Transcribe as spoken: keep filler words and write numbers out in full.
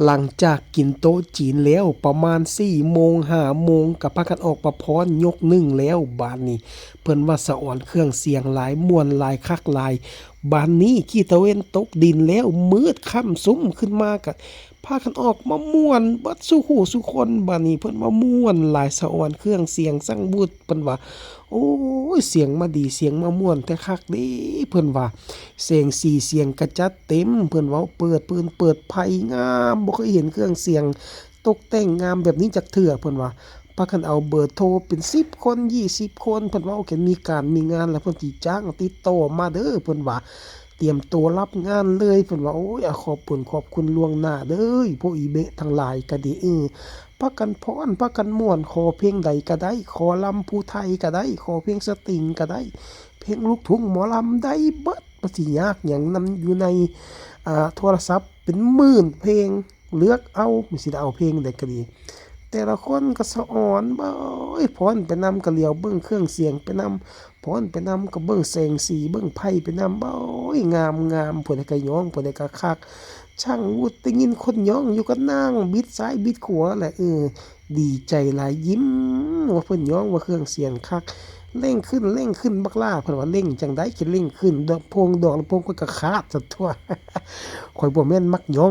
หลังจากกินโต๊ะจีนแล้วประมาณสี่โมงห้าโมง ก็พากันออกมาฟ้อนยกหนึ่งแล้ว บาดนี้เพิ่นว่าสะออนเครื่องเสียงหลาย ม่วนหลาย คักหลาย บาดนี้ขี้ตะเวนตกดินแล้ว มืดค่ำซุ่มขึ้นมา ก็พากันออกมาม่วนเบิดสู่ผู้สู่คน บาดนี้เพิ่นว่าม่วนหลาย สะออนเครื่องเสียงซังบุด เพิ่นว่า โอ้ย เสียงมาดี เสียงมาม่วนแต่คักเด้ เพิ่นว่า แสงสีเสียงกะจัดเต็ม เพิ่นว่า เปิดปืนเปิดไฟงาม บ่เคยเห็นเครื่องเสียงตกแต่งงามแบบนี้จักเทื่อ เพิ่นว่า พากันเอาเบอร์โทรเป็นสิบคน ยี่สิบคน เพิ่นว่า โอเค มีการมีงานแล้วเพิ่นสิจ้าง ติดต่อมาเด้อ เพิ่นว่า เตรียมตัวรับงานเลย เพิ่นว่า โอ้ย ขอบคุณ ขอบคุณล่วงหน้าเด้อ พวกอีเบะทั้งหลายก็ดี เออ พากันฟ้อน พากันม่วน ขอเพลงใดก็ได้ ขอลำผู้ไทยก็ได้ ขอเพลงสตริงก็ได้ เพลงลูกทุ่งหมอลำได้เบิด บ่สิยากหยังนำ อยู่ใน อ่า โทรศัพท์เป็นหมื่นเพลง เลือกเอา มันสิได้เอาเพลงใดก็ดี แต่ละคนก็สะออน โอ้ย ฟ้อนไปนำก็เหลียวเบิ่งเครื่องเสียงไปนำ ฟ้อนไปนำก็เบิ่งแสงสี เบิ่งไฟไปนำ โอ้ย งาม งาม ผู้ใดก็ย้อง ผู้ใดก็คัก ช่างวุฒิได้ยินคนย้องอยู่ก็นั่งบิดซ้ายบิดขวาแหละ เออ ดีใจหลาย ยิ้มว่าเพิ่นย้องว่าเครื่องเสียงคัก เร่งขึ้น เร่งขึ้น บักหล้า เพิ่นว่า เร่งจั่งใด๋ สิเร่งขึ้น ดอกโพง ดอกลำโพงข้อยก็ขาดซั้นตั่ว ข้อยบ่แม่นมักย้อง